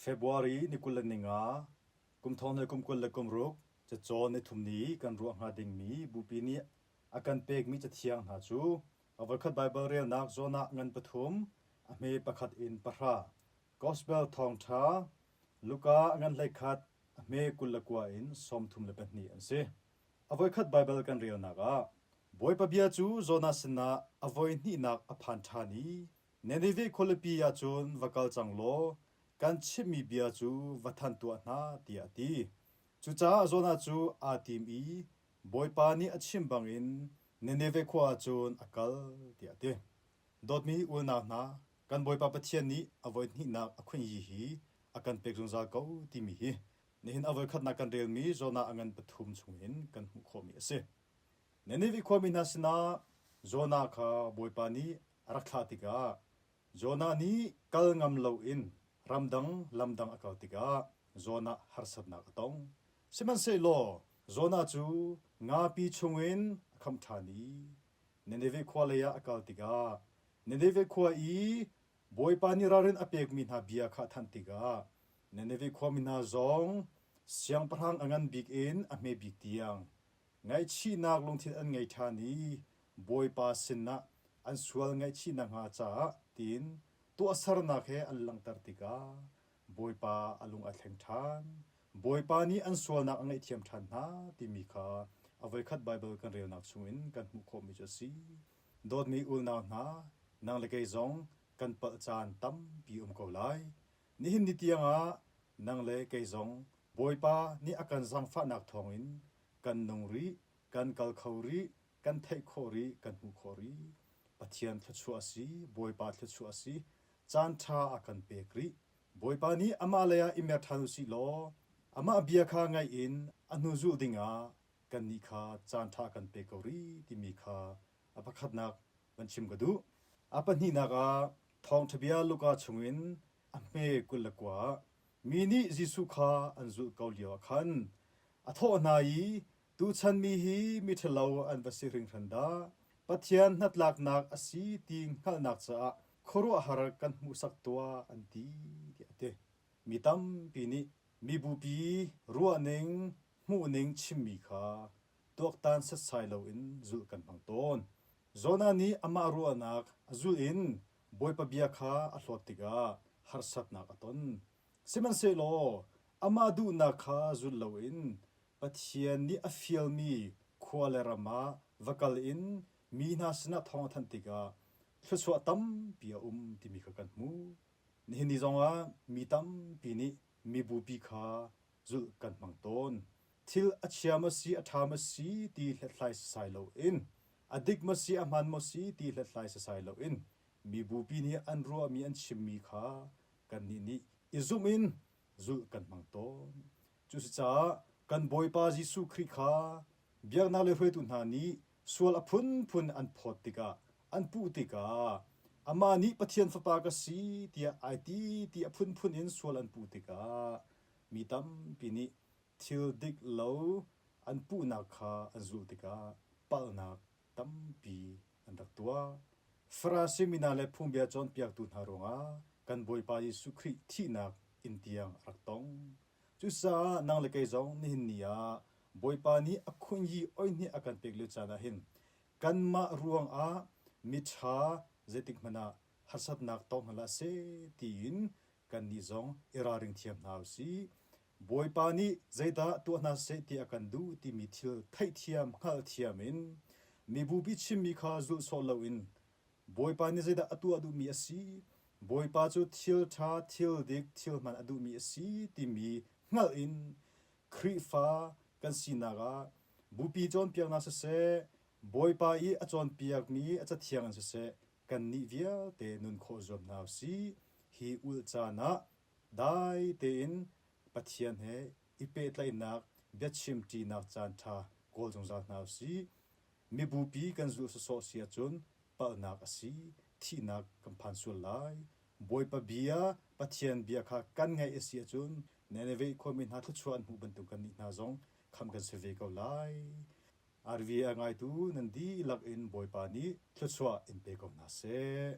February ni 25 kum thong le kum 26 cacawn nithum ni kan ruah hnga dingmi Bupi nih a kan pekmi cathiang hna cu a voikhat Baibal relnak zawn ah ngan pathum, a hme pakhat in pahra, Gospel thawngṭha Luka ngan 11 a hme 29 in 32 an si. A voikhat Baibal kan relnak ah Bawipa bia cu Jonah sinah a voi hnihnak a phan ṭhan i Nineveh khualipi ah cun va kal cang law kan chimhmi bia cu va thanh tuah hna tiah a ti. Cucaah Jonah cu aa tim i Bawipa nih a chim bangin Nineveh khua ah cun a kal tiah a ti. Dawtmi unau hna, kan Bawipa Pathian nih a voi hnihnak a khunyi hi a kan pek zungzal ko timi hi nihin a voikhatnak kan relmi Jonah a ngan pathum chungin kan hmuh khawhmi a si. Nineveh khuami hna sinah Jonah kha Bawipa nih a rak thlah tikah Jonah nih kal ngam loin ramdang lamdang a kal tikah Jonah harsatnak a tong. Sihmanhsehlaw Jonah cu ngapi chungin a khamh ṭhan i Nineveh khua leiah a kal tikah Nineveh khua i Bawipa nih ralrin a pekmi hna bia kha a thanh tikah Nineveh khuami hna zong siangpahrang a ngan bik in a hme bik tiang Ngaihchihnak lungthin an ngei ṭhan i Bawipa sinah an sual ngaihchih nakhnga caah tiin tuahsernak he an langhter tikah Bawipa a lung a thleng ṭhan. Bawipa nih an sualnak a ngaihthiam ṭhan hna timi kha a voikhat Baibal kan relnak chungin kan hmuh khawhmi cu a si. Dawtmi unau hna, nang le kei zong kan palh caan tampi um ko lai. Nihin ni tiangah nang le kei zong Bawipa nih a kan zaangfahnak thawngin kan nung rih, kan kal kho rih, kan theih khawh rih, kan hmuh khawh rih. Pathian thluachuah a si, Bawipa thluachuah a si, caan ṭha a kan pek rih. Bawipa nih amah lei ah i mer ṭhan u sih law amah bia kha ngaih in a hnu zulh dingah kannih kha caan ṭha a kan pek ko rih timi kha a pakhatnak van chim ka duh. A pahnihnak ah Thawngṭha bia Luka chungin a hme 29 ah Mi nih Jesuh kha an zulh ko lioah khan a thawh hna i, Tuchan mi hi miṭhalo an va si hringhran dah! Pathian hnatlaknak a si ti hngalhnak caah khuaruahhar kan hmuhsak tuah, an ti, tiah a ti. Mi tampi nih mibupi ruahning, hmuhning chimmi kha tuaktan setsai loin zulh kan hmang tawn. Jonah nih amah ruahnak a zulh in Bawipa bia kha a hlawt tikah harsatnak a ton. Sihmanhsehlaw amah duhnak kha zul loin Pathian nih a fialmi khua le ram ah va kal in mi hna sinah thawng a thanh tikah thluachuah tampi a um timi kha kan hmuh. Nihin ni zongah mi tampi nih mibupi kha zulh kan hmang tawn. Thil a chia maw si, a ṭha maw si ti hlathlai sasai loin, a dik maw si, a hmaan maw si ti hlathlai sasai loin mibupi nih an ruahmi an chimmi kha kannih nih i zumh in zulh kan hmang tawn. Cuasicaah kan Bawipa Jesuh Khrih kha biaknak le hruaitu hna nih sual a phunphun an phawt tikah, an puh tikah, amah nih Pathian Fapa ka si tiah ai ti ti a phunphun in sual an puh tikah mi tampi nih thil dik lo an puhnak kha an zulh tikah palhnak tampi an rak tuah. Farasi mi hna le phungbia cawnpiaktu hna ruangah kan Bawipa Jesuh Khrih thihnak inn tiang a rak tong. Cucaah nang le kei zong nihin ni ah Bawipa nih a khunyi oihnih a kan pek lio caan ah hin kanmah ruangah miṭha zeitik hmanh ah harsatnak tong hna hlah seh tiin kannih zong i ralring thiam hna u sih. Bawipa nih zeidah tuah hna seh ti a kan duh timi thil theihthiam, hngalhthiam in mibupi chimmi kha zulh sawh loin Bawipa nih zeidah a tuah duhmi a si, Bawipa cu thil ṭha, thil dik, thil hman a duhmi a si timi hngalh in Khrihfa kan sinak ah bupi cawnpiaknak siseh, Bawipa i a cawnpiakmi a cathiang in siseh, kannih vialte nun khawh zuam hna u sih. Hi ulh caan ah Dai tein Pathian he i pehtlaihnak biachimṭinak caanṭha kawl zungzal hna u sih. Mibupi kan zulh sawsawh si ahcun palhnak a si, thihnak kan phan sual lai. Bawipa bia, Pathian bia kha kan ngaih a si ahcun Nineveh khuami hna thluachuah an hmuh bantuk kannih hna zong khamh kan si ve ko lai. RV a ngaitu nan dihlak in Bawipa nih thluachuah in pe ko hna seh.